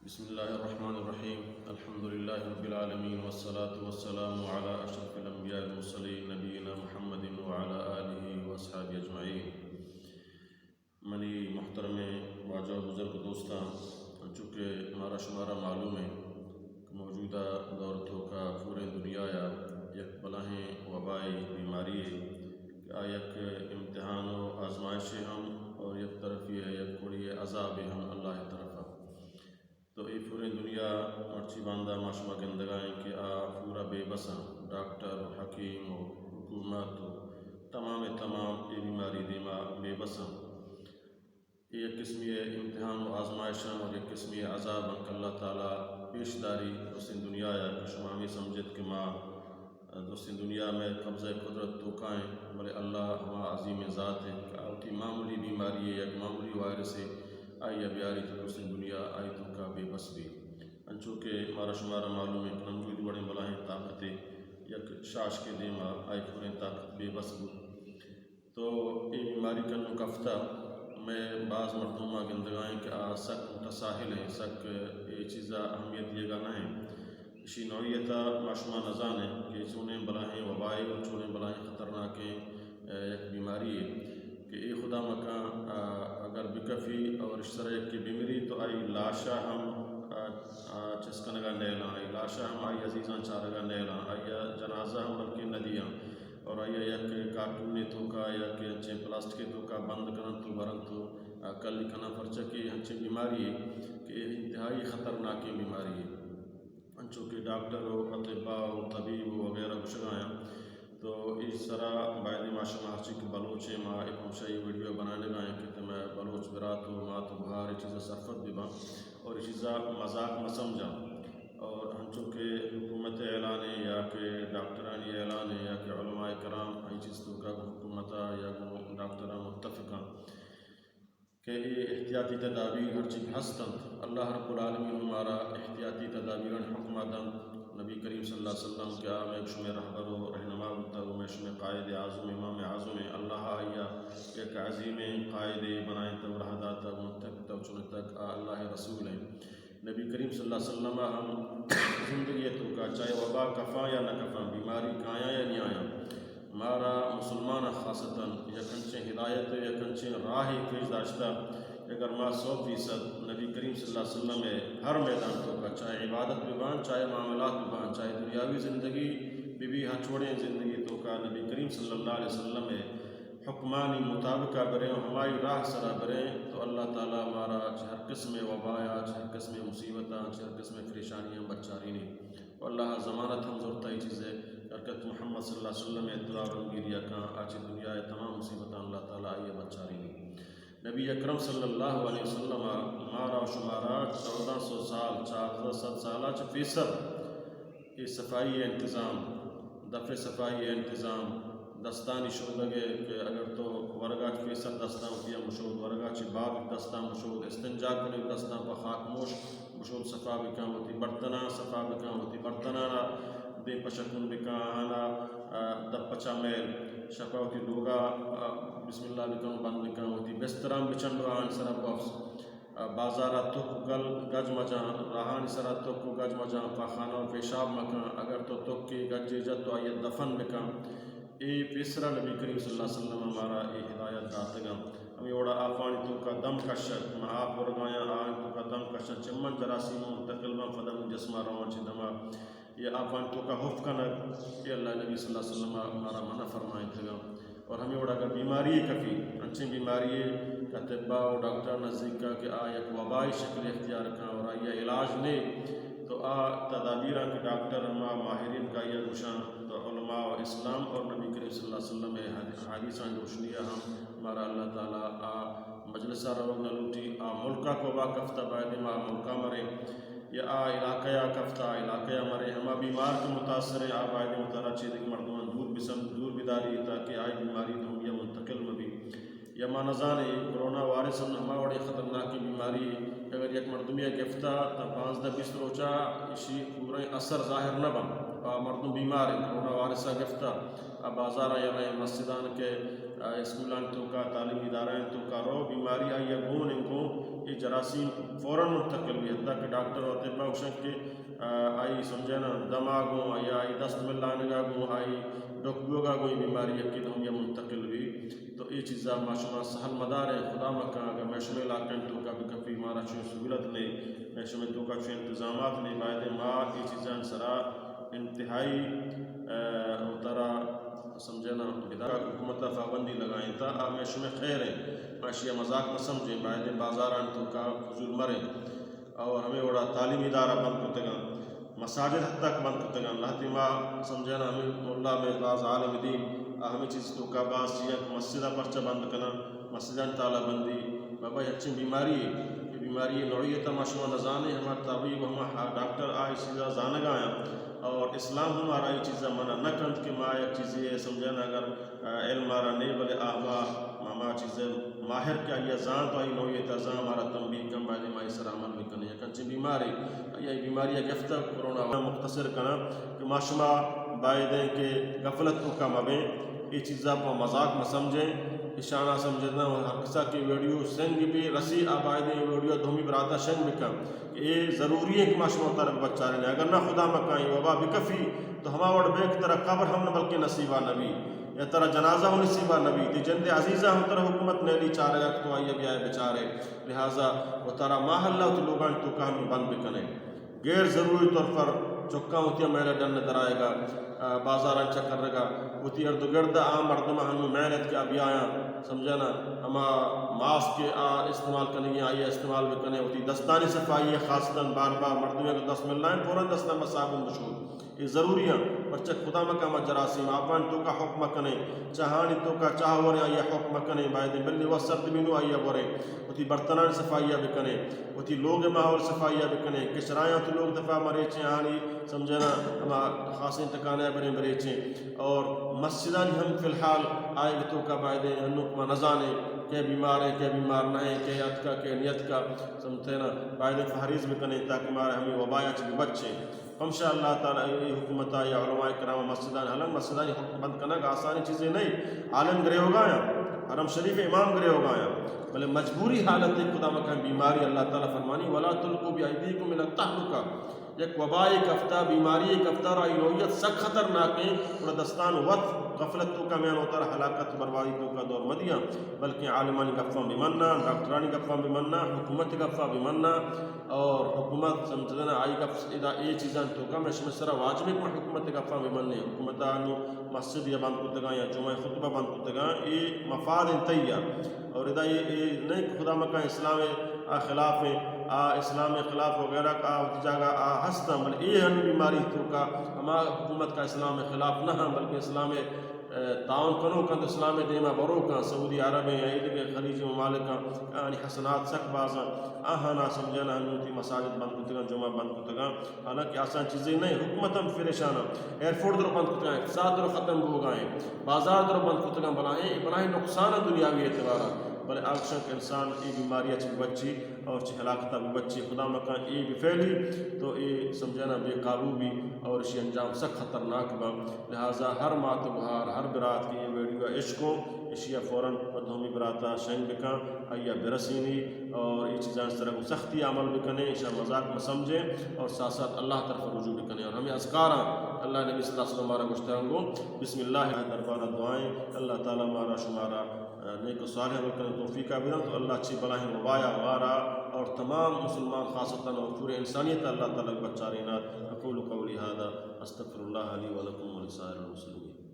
بسم الله الرحمن الرحيم. الحمد لله رب العالمين، والصلاة والسلام على أشرف الأنبياء والمرسلين، نبينا محمد وعلى آله وأصحابه أجمعين. منی محترمیں واجہ و بزرگ دوستاں، انچو کہ مارا شمارا معلوم ایں کہ موجودہ دور توکا پوریں دنیا ءَ یک بلاہیں وبائی بیماری اے کہ آ یک امتحان و آزمائشے ہم اور یک طرفی ءَ یک وڑی عذابے ہم اللہ ءِ طرفا. تو اے پوریں دنیا مرچی باندا ما شما گندگا ایں کہ آ پورا بے بس ایں. ڈاکٹر و حکیم و حکومت و تمام ءِ تمام اے بیماری دیما بے بس ایں. اے یک قسمی ءِ امتحان و آزمائش ایں اور یک قسمی ءِ عذاب ایں کہ اللہ تعالی پیش داری درستیں دنیا ءَ کہ شما ہمے سمجھت کہ ما درستیں دنیا مئے قبضہ قدرت توکا ایں، بلے اللہ ہما عظیمیں ذات ایں کہ آ وتی معمولی بیماری ءَ، یک معمولی وائرسے آئی ءَ بیاری تو درستیں دنیا آئی توکا بے بس بی. انچو کہ مارا شمارا معلوم ایں کہ نمرود وڑیں بلاہیں طاقتے یک شاشکے دیما آئی پوریں طاقت بے بس بوت. تو اے بیماری کنوں کفتہ، مئے باز مردم ما گندگا ایں کہ آ سک متساہل ایں، سک اے چیزا اہمیت دیگا نہ ایں. اشی نوعیتا ما شما نزانیں کہ چونیں بلاہیں وبائے اور چونیں بلاہیں خطرناکیں، اے، یک بیماری اے کہ اے خدا مکاں، آ، اگر بکفی اور اش سرا یکے بمری تو آئی لاشا ہم، آ، آ، چست کنگا نیلاں، آئی لاشا ہم آئی عزیزاں چارگا نیلاں، آئی جنازہ ہم بلکہ ندیاں. اور آئی ءَ یک کارٹونے توکا یا کہ انچیں پلاسٹکے توکا بند کننت و برنت و، آ، کلی کناں، پرچا کہ انچیں بیماری اے کہ اے انتہائی خطرناکیں بیماری اے. انچو کہ ڈاکٹر و اطباء و طبیب و وغیرہ گوشگا ایں، تو اے سرا باید ما شما ہرچی کہ بلوچ ایں، ما اے پمشا اے ویڈیو بنائینگا ایں کہ تمہیں بلوچ برات و مات و گہار اے چیزا سرپد بباں اور اے چیزا مذاق مسمجھاں. اور ہنچو کہ حکومت اعلان اے یا کہ ڈاکٹرانی اعلان اے یا کہ علماء کرام اے چیز توکا گوں حکومتا یا گوں ڈاکٹراں متفقاں کہ اے احتیاطی تدابیر ہرچی ہست انت، اللہ رب العالمین مارا احتیاطی تدابیرانی حکما دنت. نبی کریم صلی اللہ علیہ وسلم کہ آ مئے شمئے رہبر و رہنما بوتگ و مئے شمئے قائد اعظم، امام اعظم ایں، اللہ آئی ءَ یک عظیمیں قائدے بنائینتگ و راہ داتگ، منتگ کتگ و چنتگ، آ اللہ ءِ رسول ایں. نبی کریم صلی اللہ علیہ وسلم ءَ ہم زندگی ءِ توکا چاہے وبا کفاں یا نہ کفاں، بیماری کایاں یا نیایاں، مارا مسلمان ءَ خاصتاً یک انچیں ہدایت ءُ یک انچیں راہے پیش داشتہ کہ اگر ما سو فیصد نبی کریم صلی اللہ علیہ وسلم ءِ ہر میدان توکا چاہے عبادت بباں، چاہے معاملات بباں، چاہے دنیاوی زندگی بہ بی، ہچ وڑیں زندگی توکا نبی کریم صلی اللہ علیہ وسلم ءِ حکمانی مطابقا بریں و ہمائی راہ سرا بریں تو اللہ تعالی مارا چہ ہر قسمیں وبایا، چہ ہر قسمیں مصیبتاں، چہ ہر قسمیں پریشانیاں بچارینی. و اللہ ءَ ضمانت ہم زرتہ اے چیزے، ہر کس محمد صلی اللہ علیہ وسلم ءِ اتباع و رندگیریا کاں، آ چہ دنیا ءِ تمام مصیبتاں اللہ تعالی آئی ءَ بچارینی. نبی اکرم صلی اللہ علیہ وسلم ءَ مارا و شمارا چودہ سو سال، چاردہ سد سالا چہ پیسر اے صفائی ءِ انتظام، دف ءِ صفائی ءِ انتظام، دستانی شودگ ءِ کہ اگر تو ورگا چہ پیسر دستاں وتی ءَ مشود، ورگا چہ بعد دستاں مشود، استنجا کنئے دستاں پہ خاکموش مشود صفا بکن، وتی برتناں صفا بکن، وتی برتناں دیم پہ شکون بکن، آہانا، آ، دپ پچا میل، شپا وتی لوگا، آ، بسم اللہ بکن و بند بکن، وتی بستراں بچنڈ و آہانی سرا بوفس. بازارا تک و گل گج مجاں، راہانی سرا تک و گج مجاں، پاخانہ و پیشاب مکن، اگر تو تکے گجے جت تو آئی ءَ دفن بکن. اے پیسرا نبی کریم صلی اللہ علیہ وسلم ءَ مارا اے ہدایت داتگاں. ہمے وڑا آپانی توکا دم کشگ، ما آپ ورگایاں آہانی توکا دم کشاں، چمن جراثیم منتقل باں، پدا من جسما رواں چہ دما یا آپانی توکا ہف کنگ، اے اللہ ءِ نبی صلی اللہ علیہ وسلم ءَ مارا منع فرمائینتگاں. اور ہمے وڑا اگر بیماری کفی، انچیں بیماری کہ طبا و ڈاکٹر نزدیکا کہ آ یک وبائی شکل اختیار کن اور آئی ءَ علاج نے، تو آ تدابیراں کہ ڈاکٹر ہما ماہرین کہ آئی ءَ گوشاں، تو علماء و اسلام اور نبی کریم صلی اللہ علیہ وسلم ءِ حد-، حدیثانی روشنی ءَ ہم مارا اللہ تعالی آ مجلسا روگ نہ لوٹی. آ ملکا کہ وبا کفتہ باید ما ملکا مریں، یا آ علاقہ ءَ کفتہ، آ علاقہ ءَ مرے، ہما بیمار کہ متاثر ایں، آ باید وتارا چہ دگہ مردماں دور بسن، دور بداری تاکہ آئی بیماری دومی ءَ منتقل مہ بی. یا ما نزانیں، اے کرونا وائرس ہم ہما وڑیں خطرناکیں بیماری اے، اگر یک مردمے ءَ گفتہ تاں پانزدہ بیست روچا اشی پوریں اثر ظاہر نہ باں، آ مردم بیمار ایں، کرونا وائرس ءَ گفتہ، آ بازاراں یا رئے مسجداں کہ، آ، اسکولانی توکا، تعلیمی ادارہانی توکا رو، بیماری آئی ءَ گون ایں گون، جراثیم فوراً منتقل بی، حتیٰ کہ ڈاکٹر و اطباء گوشن کہ، آ، آئی سمجھے نا دما گوں یا آئی دست ملانگا گوں آئی ڈکوگا گوں اے بیماری یکی دومی منتقل بی۔ تو اے چیزا ما شما سہل مداریں، خدا مکن اگر مئے شمئے علاقہ توکا بکفی، مارا چون سہولت نے، مئے شمئے توکا چون انتظامات نے، باید ما اے چیزان سرا انتہائی، آ، وتارا سمجھے نا، ادا حکومت ءَ پابندی لگائینتا، آ مئے شمئے خیر ایں، ما اشی ءَ مذاق نہ سمجھیں، باید ایں بازاراں توکا فضول مریں۔ اور ہمے وڑا تعلیمی ادارہ بند کتگاں، مساجد حد تک بند کتگاں۔ لہتے ما سمجھے نا، ہمے ملا مئے باز عالم دین، آ ہمے چیز توکا باز چیاں کہ مسجد ءَ پرچہ بند کناں، مسجدانی تالہ بندی، بابا، ہنچیں بیماری، اے بیماری نوعیت ءَ ما شما نہ زانیں، ہما طبیب، ہما ڈاکٹر آ اے چیزا زانگا آیاں۔ اور اسلام ہم مارا اے چیزا منع نہ کنت کہ ما یک چیزے سمجھے نا، اگر، آ، علم مارا نے، بلے آ ہما، ہما چیزے ماہر کہ آئی زانت، آئی نوعیت ءَ زان، مارا تنبیہ کن، باید ما اے سر عمل بکنیں۔ یک انچیں بیماری، آئی، آئی بیماری گفتہ کرونا، مختصر کناں کہ ما شما باید ایں کہ غفلت توکا مبیں۔ اے چیزا پہ مذاق مہ سمجھیں، اشانا سمجھنا، ہر کسا کہ ویڈیو سنگ بی رسی، آ باید ایں ویڈیو دومی براتا شنگ بکن کہ اے ضروری ایں کہ ما شما ترا بچاریں۔ اگر نہ، خدا مکن اے وبا بکفی، تو ہما وڑ بے کہ ترا قبر ہم نہ بلکہ نصیبا نبی، یا ترا جنازہ ہم نصیبا نبی، تی جند عزیزا ہم ترا حکومت نیلی چارگا کہ تو آئی بیائے بچارے۔ لہذا وتارا ماحلہ وتی لوگانی توکا ہم بند بکنے۔ غیر ضروری طور پر چکاں وتی میلہ ڈن درائیگا، آ، بازاراں چکرگا، وتی ارد و گرد عام مردم ہنو میل ات کہ آ بیایاں، سمجھے نا، ہما ماسک کہ آ استعمال کنگی آئی استعمال بکنے، وتی دستانی صفائی خاصتاً بار بار مردم اگر دست ملائیں فوراً دستاں با صابن بشور۔ اے ضروری ایں، پرچہ خدا مکن ہما جراثیم آپانی توکا حکم کنے، چاہانی توکا چاہ وریں آئی حکم کنے، باید ایں بلی وقت سرد بینو آئی وریں، وتی برتنانی صفائی بکنے، وتی لوگ ماحول صفائی بکنے، کچرایاں وتی لوگ دفا مریچیں، آہانی سمجھے نا ہما خاصیں ٹکانے بریں بریچیں۔ اور مسجدانی ہم فی الحال آئی توکا باید ایں، ہنوک ما نزانیں کہ بیمار ایں، کہ بیمار نہ ایں، کہ اتکا، کہ نیتکا، سمجھتے نا، باید ایں پہریز بکنے تاکہ مارا ہمیں وبایا چہ بچیں۔ پمشا اللہ تعالی اے حکومت ءَ یا علماء کرام مسجدان، حالانکہ مسجدانی حکم بند کنگ آسانی چیزے نہیں، عالم گریوگا آیاں، حرم شریف امام گریوگا آیاں، بلے مجبوری حالت ایں، خدا مکن بیماری، اللہ تعالی فرمانی، ولا تلقوا بأيديكم إلى التهلكة، یک وبائے کفتہ، بیماری کفتہ، اور آئی نوعیت سک خطرناک ایں، اور دستان وت غفلت توکا میان وتارا ہلاکت بربادی توکا دور مدیاں، بلکہ عالمانی گپاں بمننا، ڈاکٹرانی گپاں بمننا، حکومت گپاں بمننا، اور حکومت سمجھدن آئی گپ ادا اے چیزاں توکا مئے شمئے سرا واجب ایں کہ ما حکومت گپاں بمنیں۔ حکومت انو مسجد یا بند کتگاں یا جمعہ خطبہ بند کتگاں، اے مفاد ایں تئی ءَ۔ اور ادا اے، اے نہیں کہ خدا مکن اسلام آ خلاف ایں، آ اسلام خلاف وغیرہ کا وتی جاگہ آ ہستاں، بلے اے ہم بیماری توکا ہما حکومت کا اسلام خلاف نہ ہاں، بلکہ اسلام تعاون کنوک انت، اسلام ءِ دیما بروک انت، سعودی عرب ایں یا اے دگہ خلیجی ممالک انت، آہانی حسنات سک باز انت، آہانا سمجھنا انو وتی مساجد بند کتگاں، جمعہ بند کتگاں، حالانکہ آسان چیزے نہ ایں، حکومت ہم پریشان انت، ایئرپورٹ درو بند کتگاں، اقتصاد درو ختم بوگا ایں، بازار درو بند کتگاں، بلاہیں، بلاہیں نقصان انت دنیاوی اعتبارا، بلے آ گوشن کہ انسان اے بیماری ءَ چہ بچی، اور چہ ہلاکتا ببچی، خدا مکن اے بپھیلی تو اے سمجھنا بے قابو بی اور اشی انجام سک خطرناک با۔ لہذا ہر مات و گہار، ہر برات کہ اے ویڈیو ءَ اشکو، اشی ءَ فوراً پہ دومی براتا شنگ بکن، آئی ءَ برسینی اور اے چیزانی سرا گوں سختی عمل بکنے، اشاں مذاق مہ سمجھیں اور ساتھ ساتھ اللہ طرف رجوع بکنے اور ہمیں اذکاراں اللہ نبی صلی اللہ علیہ وسلم مارا گوشتگاں گوں، بسم اللہ دربارا دعائیں، اللہ تعالی مارا شمارا نیک و صالح عمل کنگ توفیقا بدنت و اللہ چی بلاہیں وبایا مارا اور تمام مسلمان خاصتاً اور پورے انسانیت اللہ تعالی بچارینات۔ اقول قولی هذا استغفر الله لي ولكم ولسائر المسلمين۔